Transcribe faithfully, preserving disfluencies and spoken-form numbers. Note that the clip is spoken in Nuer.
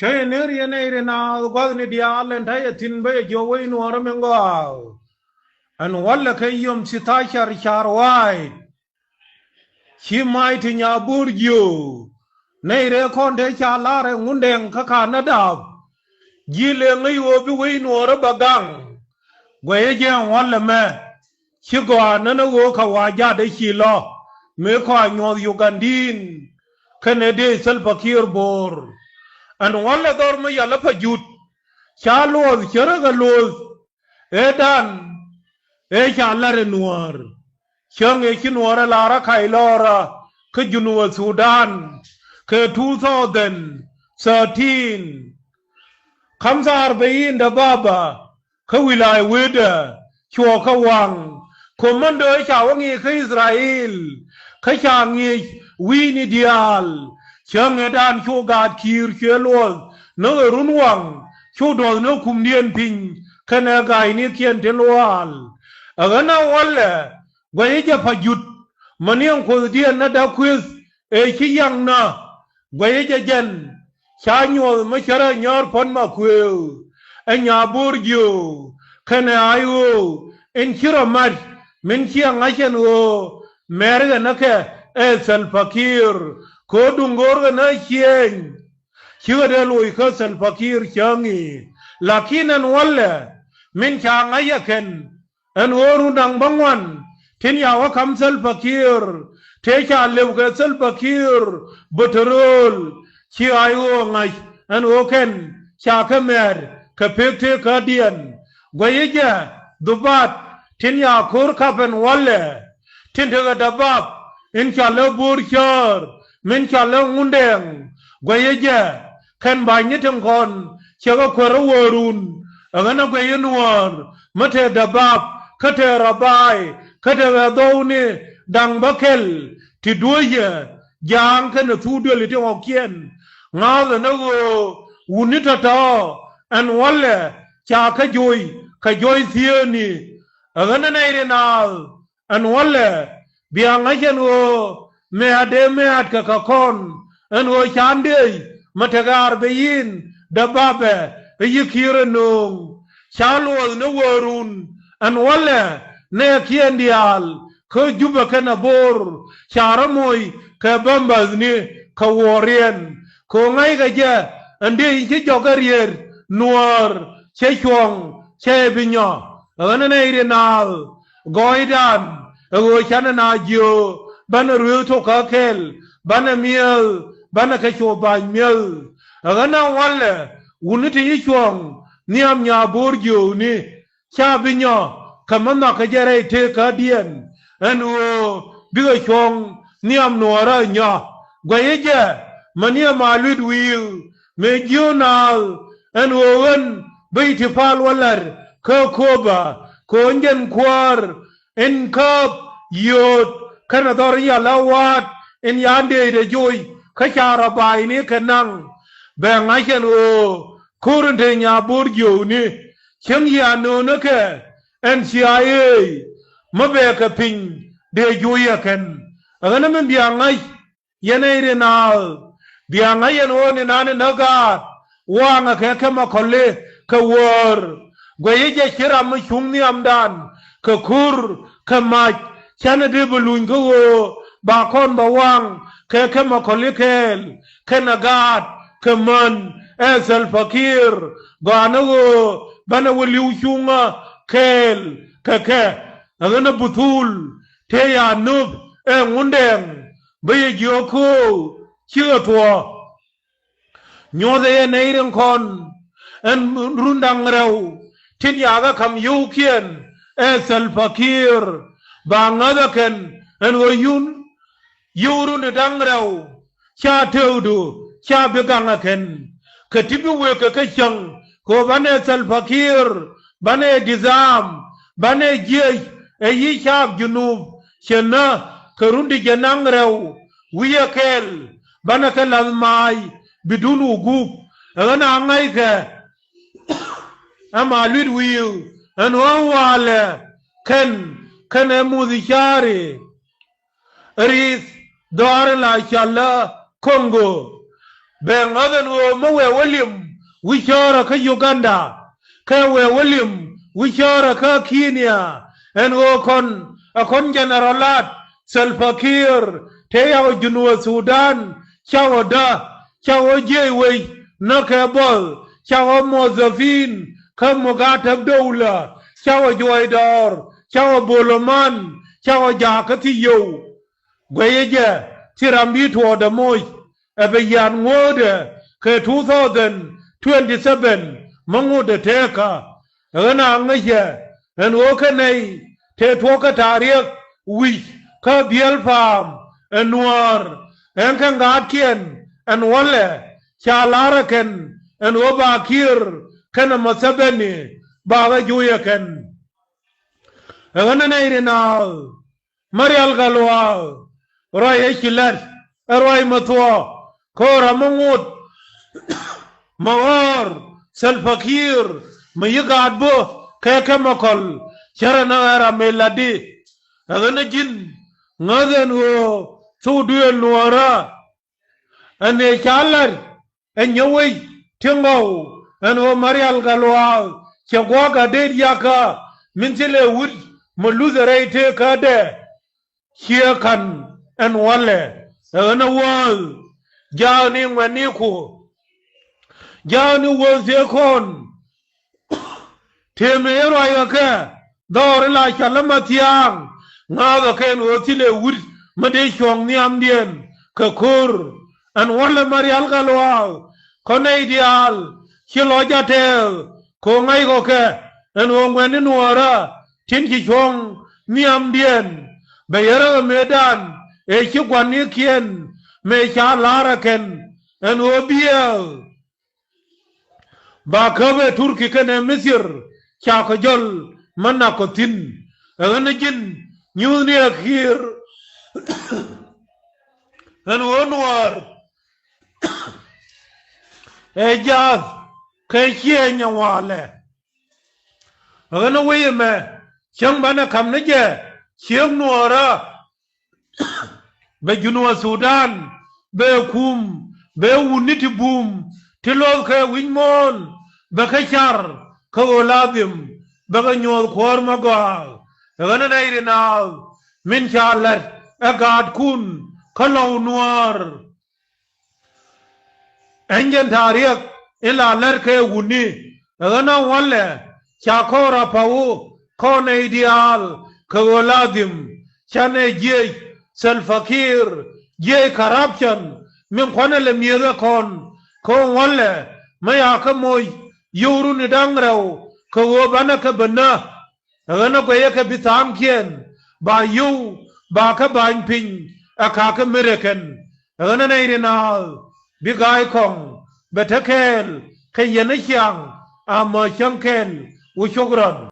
Kä yɛ ner yɛ nɛy ri naath gua̱thni diaal ɛn ta̱yɛ thi̱n bä yɛ jiök wec nuɔɔrä min gɔaa. Ɛn walɛ kɛ yom thitacar car wa̱a̱y. Ci mac ti nyabo̱o̱r jiöö nɛy rɛɛ kɔn te ca lar ɛ Ŋundɛŋ kä Kanada. Ji̱ lëë ŋäc ɣöö bi wec nuɔɔrä bɛ gaŋ. Guɛcä jɛ ɛn walɛ mɛ. Ci gɔaa nänä ɣöö kɛ wa̱a̱ ja̱t ɛ ci lɔ mëë kɔaa nyuɔ̱th Ugandin kɛnɛ dëë Salva Kiir bo̱o̱r. Ɛn walɛ dhɔr mi yalä Pajut ca luɔth cärä kɛ luɔth. Ëëdan ëë ca lar ɛ nuäär. Cäŋ ëë ci nuäärä lar ɛ kac lɔɔrä kä Junub Thudan kɛ two thousand thirteen. Kamtha arbain dababa kä wilay wetdä cuɔ kä waŋ. Komando ca wä ŋi̱i̱c kä Israel kä ca ŋi̱i̱c wi̱i̱ni diaal. Cäŋ ëëdan cu gaat Kiir cuɛ luɔth ni ɣä run waŋ cu duɔth ni kumdiɛn piny kɛnɛ ga̱a̱cnikiɛn tin luaal. Ɛ ɣän a walɛ guɛcä jɛ Pajut mäni ɛn kuothdiɛn ni da̱k kuëth ëë ci yaŋnä. Guɛcä jɛ jɛn ca nyuɔth mi cärä nyäär puɔ̱t ma kuëë ɛ nyabo̱o̱r jiöö kɛnɛ ay ɣöö in ci rɔ mat min ciɛ ŋa̱c ɛn ɣöö mɛɛr ɣän ɛ kɛ ɛ Salva Kiir kɛ ɣöö duŋ go̱o̱r ɣän ɛ ciëëny. Cikɛ dee loc kä Salva Kiir cäŋ i̱ lakin ɛn walɛ min ca ŋa̱c ɛ kɛn. Ɛn ɣöö run da̱ŋ bäŋuan tin ya wä ka̱m Salva Kiir tëë ca lëp kɛ Salva Kiir bä te rööl. Ci ay ɣöö ŋa̱c ɛn ɣöö kɛn ca kɛ mɛɛt kɛ pek tëëkädiɛn. Guɛcä jɛ dhubat tin ya ko̱r kap ɛn walɛ tin tekɛ dabap in ca lɛ bo̱o̱r cäär min ca lɛ Ŋundɛŋ. Guɛcä jɛ kɛn ba̱ny ni tin kɔn cɛ kɛ kuäärä wäärun. Ɛ ɣän ɛ guɛc i̱ nuäär mi te dabap kä te rabaay kä te ɣɛ dhɔwni da̱ŋ bä kɛl ti duäcɛ ja̱a̱ŋ kɛnɛ thuk duëli ti ɣɔ̱kiɛn. Ŋa̱thɛ ni ɣöö wutni tɔ̱tɔ̱ ɛn walɛ ca kä joc kɛ joc thieenni. Ɛ ɣän ɛ nɛy ri naath ɛn walɛ bia ŋa̱c ɛn ɣöö mɛ̈t dee mɛ̈t kɛ kɛ kɔn ɛn ɣöö can dëëc mi tekɛ arbain dababɛ ɛ yi̱ Kiir ɛ nööŋ. Ca luɔth ni wäärun ɛn walɛ nɛɛkiɛn diaal kä Jubɛ kɛnɛ Bo̱r ca rɔ moc kɛ bämbäthni kɛ wuɔ̱ɔ̱riɛn. Kɛ ɣöö ŋa̱ckɛ jɛ ɛn dëëc in ci jɔk ɛ riet nuäär cɛ cuɔ̱ŋ cɛ bi nyɔ. Ɛ ɣän ɛ nɛy ri naath gɔɔydan ɛ ɣöö canɛ na jiöö banɛ ruëëth tok kä kɛl banɛ mi̱eth banɛ kɛ cu ba̱ny mi̱eth. Ɛ ɣän a walɛ wutni ti ci cuɔ̱ŋ nhiam nyabo̱o̱r jiöökni ca bi nyɔ kɛ mi nhɔakä jɛ rɛy tëëkädiɛn ɛn ɣöö bikɛ cuɔ̱ŋ nhiam nuɔɔrä nyɔ. Guɛcä jɛ mäni ɛ ma lui̱t wi̱i̱ mëë jiöök naath ɛn ɣöö ɣän bä i̱ ti pal wä la̱r kä Kööbä kɛ ɣöö jɛn kuäär in kääp yio̱o̱t kɛnɛ dhɔr in ya lä wa̱a̱t in ya ndëëcdɛ joc kä ca rɔ ba̱a̱cni kɛ naŋ. Bɛ ŋa̱c ɛn ɣöö ko̱r in te nyabo̱o̱r jiöökni cäŋ yia nöönikɛ ɛn cia ëëc mi bɛ kɛ piny dee joc ɛ kɛn. Ɛ ɣän ɛmɛ bia ŋa̱c yɛn ɛ ri naath bia ŋa̱c yɛn ɣöö ni nani näk gaat waŋɛ kɛ kɛ ma kɔli kɛ wäär. Guɛcä jɛ ci ram mi cuŋ nhiamdan kɛ ko̱r kɛ mac canɛ dee bɛ luny kä ɣöö ba kɔn bɛ waŋ kɛ kɛ ma kɔli kɛɛl kɛnɛ gaat kɛ män ɛ Salva Kiir. Gɔaa ni ɣöö banɛ wä li̱w cuŋä kɛɛl kɛ kɛ. Ɛ ɣän ɛ buthul tëë ya nöp ɛ Ŋundɛŋ bä yɛ jiök köök cikɛ thuɔ̱k. Nyuɔ̱thɛ yɛ nɛy rin kɔn ɛn run da̱ŋ rɛw tin yakä ka̱m yio̱wkiɛn ɛ Salva Kiir ba ŋäthä kɛn ɛn ɣöö yun yio̱w run da̱ŋ rɛw ca tëëkdu ca bi gaŋä kɛn. Kɛ ti bi wëë kɛ kä cäŋ kɛ ɣöö banɛ Salva Kiir banɛ disarm banɛ jiɛc ɛ yi̱ caap Junub cɛ nä kɛ run ti jɛ naŋ rɛw wi̱cɛ kɛl banɛ kɛ la̱th maac bi duun wä gup. Ɛ ɣän a ŋa̱ckɛ ɛma lui̱t wi̱i̱ ɛn ɣän walɛ kɛn kɛn ɛ muth ca̱ri. Ri̱th dhɔaar in la cɔal ɛ Kongo Bɛ ŋäth ɛn ɣöö mi wëë wä lim wi̱c cäärä kä Uganda, kɛ wëë wä lim wi̱c cäärä kä Kenya, ɛn ɣöö kɔn ɛ kɔn jɛnɛrɔlat Salva Kiir tëë yakɔ Junub Sudan, cakɔ dä, cakɔ jiɛc wec näkɛ buɔth, cakɔ muɔthɔpin kä mukatäp dowla, cakɔ juɔc dɔɔr, cakɔ boloman, cakɔ jakä ti yio̱w. Guɛyɛ jɛ ti ram bi tuɔɔkdɛ moc ɛ bɛ yian ŋuɔ̱ɔ̱dɛ kɛ two thousand twenty-seven mi ŋotdɛ tekä. Ɣän a ŋäcɛ ɛn ɣöö kɛ nɛy tëë tuɔɔkä ta̱riɛk wi̱c kä biɛl pa̱a̱m ɛ Nuäär, ɛn kɛ ŋa̱a̱tkiɛn ɛn wälɛ ca la̱rä kɛn ɛn ɣöö ba Kiir kɛnɛ Museveni bakɛ juuyɛ kɛn. Ɛ ɣän ɛ nɛy ri naath Marial Galuak, ruac ɛ ci la̱t ɛ ruac mi thuɔ̱k, kä ram mi ŋot mi ɣɔ̱ɔ̱r Salva Kiir mi yi gaat bä kɛ kɛmikɔl, cärɛ ni ɣän ram mi la̱tdi. Ɛ ɣän ɛ ji̱n ŋäth ɛn ɣöö thokdu ɛn Nuäärä, ɛn ëë ca la̱t ɛ nyɛ wec ti ŋɔw ɛn ɣöö Marial Galuak cɛ gua̱a̱k a deet yakä min thilɛ wut mi luthɛ rɛy tëëkädɛ. Ciɛ ka̱n ɛn wälɛ ɛ ɣän ɛ wäth jaakni ŋuɛ̈tniku, jaakni wäth tëë kɔn. Tëë mëë ruac ɣä kɛ dhɔr ila ca lämä thia̱a̱ŋ, ŋa̱a̱thä kɛn ɣöö thilɛ wut mi dee cuɔ̱ŋ nhiamdiɛn kɛ ko̱r. Ɛn wälɛ Marial Galuak, kɔn nɛy diaal ci lɔc a tɛɛth kɛ ɣöö ŋa̱ckɔ kɛ ɛn ɣöö ŋuɛ̈tni Nuäärä tin ci cuɔ̱ŋ nhiamdiɛn. Bɛ yärä ɣä mëëdan ëë ci gua̱nikiɛn mëë ca la̱rä kɛn ɛn ɣöö biɛɛth ba käp ɛ Turki kɛnɛ Mithir, cakɔ jɔl mi nakɔ thi̱n. Ɛ ɣän ɛ ji̱n nyuuthni ɛ Kiir ɛn ɣöö Nuäär ɛ jaath kɛ ciëëny ɛ walɛ. Ɛ ɣän ɛ wec ɛmɛ cäŋ banɛ ka̱m ni jɛ ciek Nuäärä. Bɛ Junub Sudan bɛ kum, bɛ wutni ti bum ti lo̱thkɛ wi̱c muɔ̱ɔ̱n, bɛ kɛ car kä ɣöö ladhim bɛ kɛ nyuɔ̱th kuäär mi gɔaa. Ɛ ɣän ɛ nɛy ri naath min ca la̱t ɛ gaatkun kä lɔw Nuäär. Ɛn jɛn ta̱riɛk in la lɛr kɛ wutni, ɛ ɣän a wälɛ ca kɔn rap pa̱wu kɔn nɛy diaal kɛ ɣöö ladhim canɛ jiɛc Salva Kiir, jiɛc corruption min kuanɛ lɛ mi̱ethɛ kɔn. Kɛ ɣöö wälɛ mi ca kɛ moc yio̱w runi da̱ŋ rɛw kɛ ɣöö banɛ kɛ bä nä. Ɛ ɣän ɛ guɛcɛ kɛ bi tha̱a̱ŋkiɛn ba yio̱w ba kɛ ba̱ny piny ɛ ka̱kä mi rɛ kɛn. Ɛ ɣän ɛ nɛy ri naath bi ga̱a̱c kɔŋ bɛ te kɛɛl kɛ yɛn ɛ ciaŋ a määc cäŋ kɛl. Wu cok rɔn.